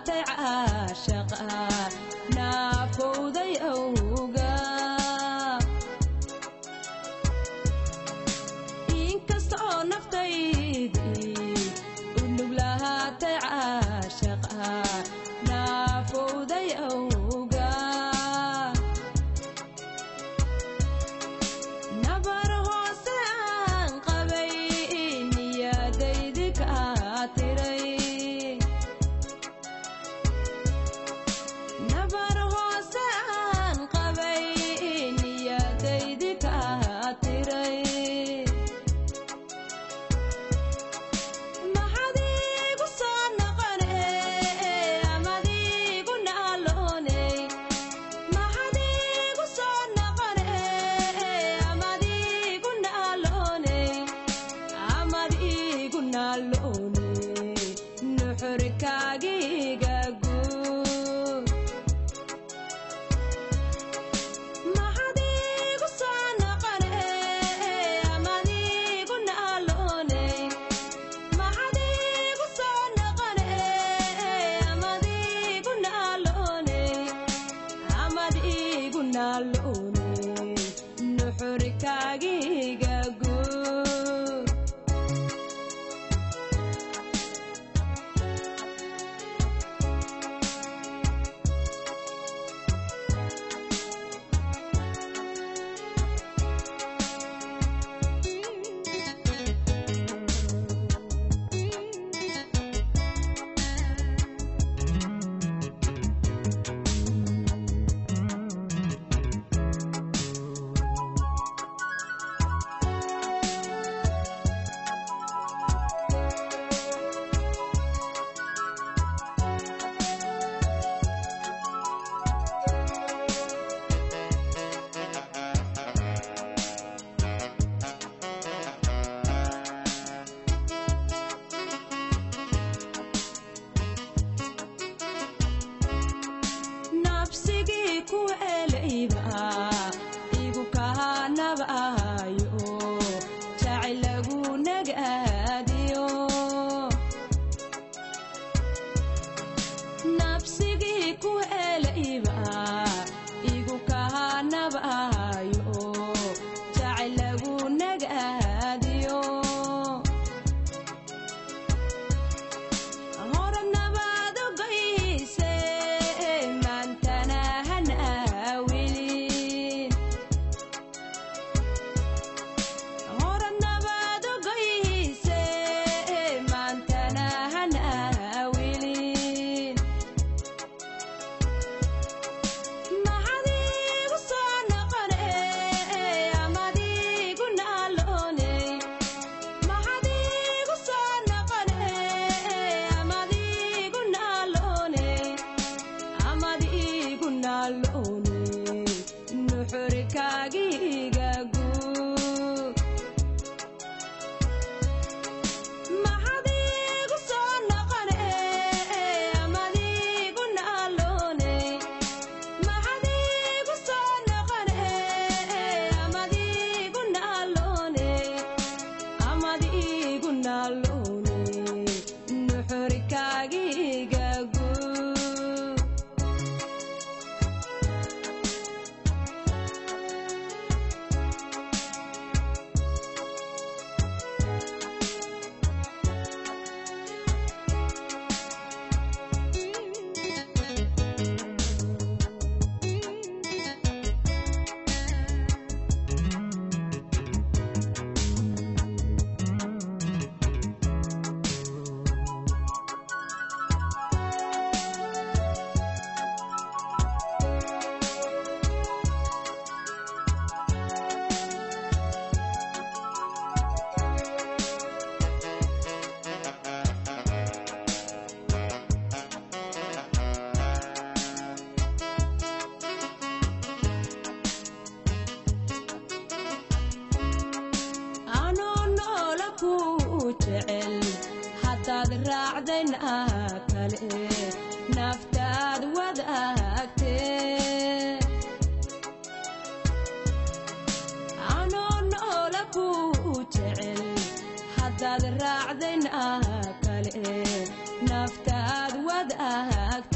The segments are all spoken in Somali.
nuglahaatay caashaqa naafowday awga. Inkasta oo naftaydii u nuglahaatay caashaqa naafowday awga, nabar hoose aan qabay niyadaydi kaa tiray. Nabar hoose aan qabay niyadaydi kaa tiray. Maxaad iigu soo noqone amad iigu naalooney? Maxaad iigu soo noqone amad iigu naalooney? Amad iigu naalooney nuxurkaagiiga guud. Maxaad iigu soo noqone amad iigu naalooney? Maxaad iigu soo noqone amad iigu naalooney? Amad iigu naalooney nuxurkaagiiga guud. Nabsigii ku elayba igu kahanabaayo jacayl lagu nagaadiyo. Nabsigii ku elayba igu kahanabaayo jacayl lagu nagaadiyo. Hore nabaad ogayse maantana hanaawilin. Hore nabaad ogayse maantana hanaawilin. Maxaad iigu soo noqone amad iigu naalooney? Maxaad iigu soo noqone amad iigu naalooney? Amad iigu naalooney nuxurkaagiiga guud. Maxaad iigu soo noqone amad iigu naalooney? Maxaad iigu soo noqone amad iigu naalooney? Amad iigu naalooney nuxurkaagiiga guud. Anoo noola ku jecel haddaad raacdayna kale naftaad wadaagtee. Anoo noola ku jecel haddaad raacdayna kale naftaad wadaagtee.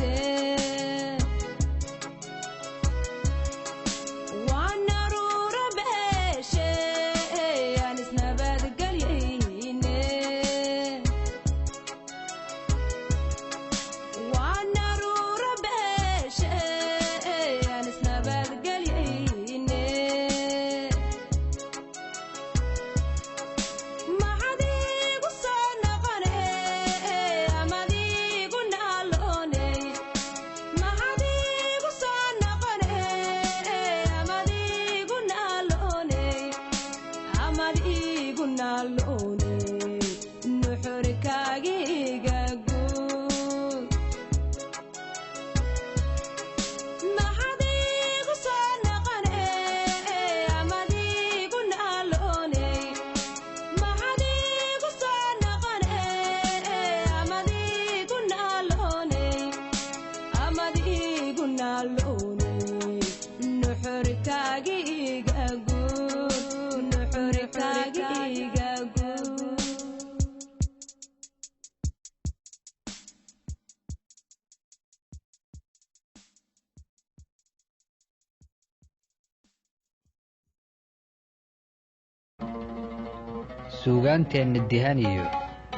Suugaanteenna dihan iyo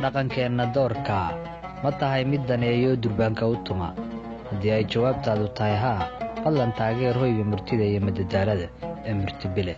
dhaqankeenna doorkaa ma tahay mid daneeyo durbaanka u tuma? Haddii ay jawaabtaadu tahay haa, fadlan taageer hoyga murtida iyo madadaalada ee Murtibile.